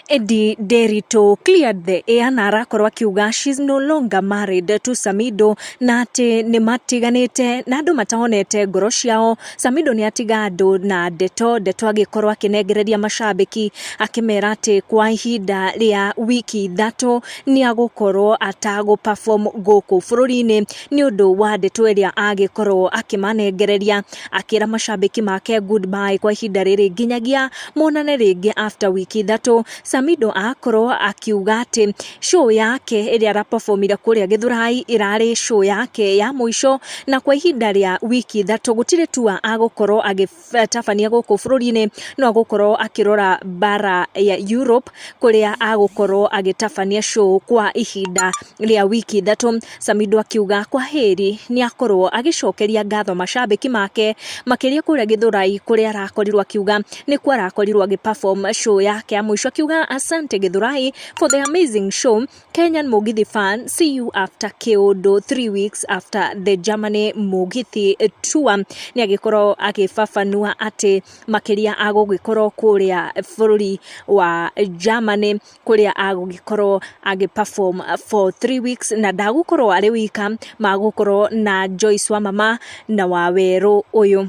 Eddie Nderitu cleared the air na arakorwo akiuga she's no longer married to Samido, na atĩ nĩ matiganĩte na andũ matahonete ngoro ciao. Samido nĩ atiga andũ na ndeto ndeto, agĩkorwo akĩnengereria macambĩki akĩmera atĩ kwa ihinda rĩa wiki 3 nĩ agũkorwo atagũ perform gũkũ bũrũri-inĩ nĩ ũndũ wa ndeto ĩrĩa agĩkorwo akĩmanengereria, akĩra macambĩki make goodbye kwa ihinda rĩrĩ nginyagia monane rĩngĩ after wiki 3. Samido akorwo akiuga atĩ show yake ĩrĩa araperformire kũrĩa Gĩthũrai ĩrarĩ show yake ya mũico, na kwa ihinda rĩa wiki 3 gũtirĩ tour agũkorwo agĩtabania gũkũ bũrũri-inĩ, no agũkorwo akĩrora bara ya Europe kũrĩa agũkorwo agĩtabania show kwa ihinda rĩa wiki 3. Samido akiuga kwa heri, nĩ akorwo agĩcokeria ngatho macambĩki make makĩria kũrĩa Gĩthũrai, kũrĩa arakorirwo akiuga nĩkuo arakorirwo agĩ perform show yake ya mũico, akiuga, "Asante Gĩthũrai for the amazing show. Kenyan Mugithi fan, see you after kĩũndũ, 3 weeks after the Germany Mugithi tour." Nĩ agĩkorwo agĩbabanua atĩ makĩria agũgĩkorwo kũrĩa bũrũri wa Germany, kũrĩa agũgĩkorwo agĩ perform for 3 weeks, na ndagũkorwo arĩ wika, magũkorwo na Joyce wa mama na Wawerũ ũyũ.